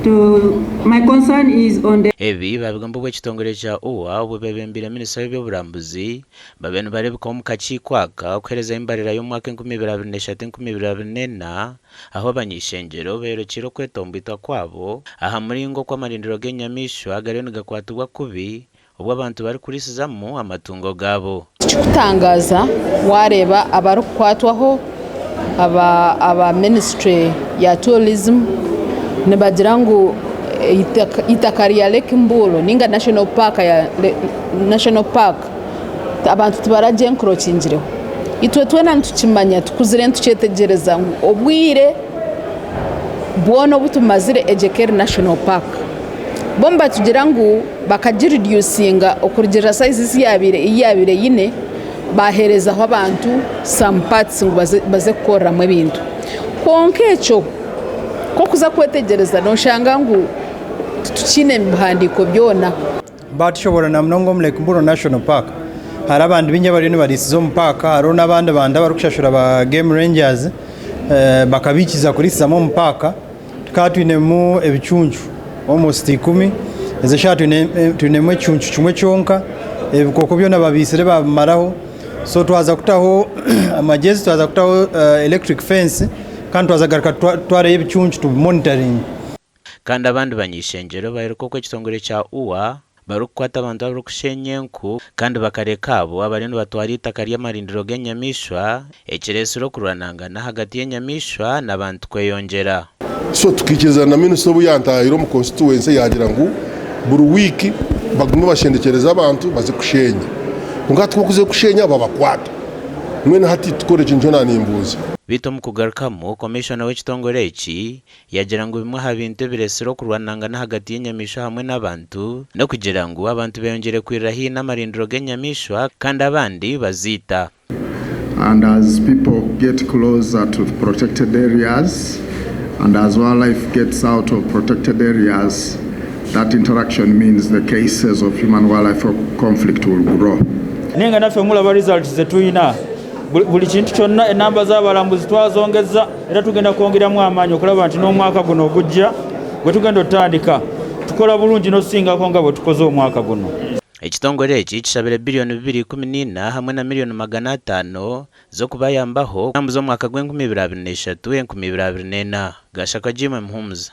To my concern is on the. Ebi baabigamba obu ekitongore kya UWA obwo beebembeire minisita w'eby'oburambuzi babaire nibareebekaho omu kakiiko aka okuheereza embarira y'omwaka 2023, 2024 ahu abany'eishengyero beeyorekyeire okwetomboitwa kwabo aha muringo oku amarindiro g'enyamaishwa gariyo nigakwatibwa kubi obu abantu barikuriisizamu amatungo gaabo. Tikikutangaaza waareeba abarikukwatwaho aba minisiture ya tourism nibagira ngu eitaka rya Lake Mburo ninga National Park abantu tibaragyenkorokingireho. Itwe twena nitukimanya tukuzire nitukyetegyereza ngu obwire bwona obu tumazire egyo eka eri National Park. Bo nibatugira ngu bakagiredusinga okurugiirira sayizi ei yaabaire eine, baaheerezaho abantu some parts ngu baze kukoreramu ebintu. Kwonka ekyo ku orikuza kwetegyereza nooshanga ngu titukiine bihandiiko byona. Baatushoboorora na munonga omu Lake Mburo National Park. Hariho abantu baingi abariyo nibariisiza omu paaka, hariho n'abandi bantu abarikushashura ba game rangers bakabaikiriza kuriisizamu omu paaka. Tukaba twinemu ebicuncu almost ikumi, ezi eshaaha twinemu ekicuncu kimwe kyonka, ebikooko byona babiitsire baabimaraho, so twaza kutaho amagyezi, twaza kutaho electric fence kandi twaza kugaruka tutwareyo ebicuncu tubimonitaringe. Kandi abandi banyeishengyero bayoreka oku ekitongore kya UWA barikukwata abantu abarikushenya enku kandi bakareka abo abariyo nibatwara eitaka ry'amarindiro g'enyamaishwa, ekireetsire okurwanangana ahagati y'enyamaishwa n'abantu kweyongyera. So tukiikiriza na minisita obu yantaahire omu constituency yaagira ngu buri wiiki bagume bashendekyereze abantu baze kushenya. Kwonka hati ku barikuza kushenya babakwata. Mbwenu hati tukore ki nikyo naanimbuuza. Beitu omu kugarukamu, Komishona w'ekitongore eki Yaagira ngu bimwe aha bintu ebireetsire okurwanangana ahagati y'enyamaishwa hamwe n'abantu n'okugira ngu abantu beeyongyeire kwirira haihi n'amarindiro g'enyamaishwa kandi abandi baziita. And as people get closer to protected areas and as wildlife gets out of protected areas, that interaction means the cases of human-wildlife conflict will grow. Naye nga naffe mulaba results zetulina buli kintu kyonna enamba z'abalambuzi twazongezza era tugenda kwongeramu amaanyi okulaba nti n'omwaka guno ogujja gwe tugenda otandika tukola bulungi n'osingako nga bwe tukoze omwaka guno. Ekitongore eki kishabire biliyoni 214 hamwe na miliyoni 500 z'okubayambaho kutambuza omwaka gw'enkumi ibiri abiri n'eshatu, enkumi ibiri abiri n'ena. Gashakwa Jimmy Muhumuza.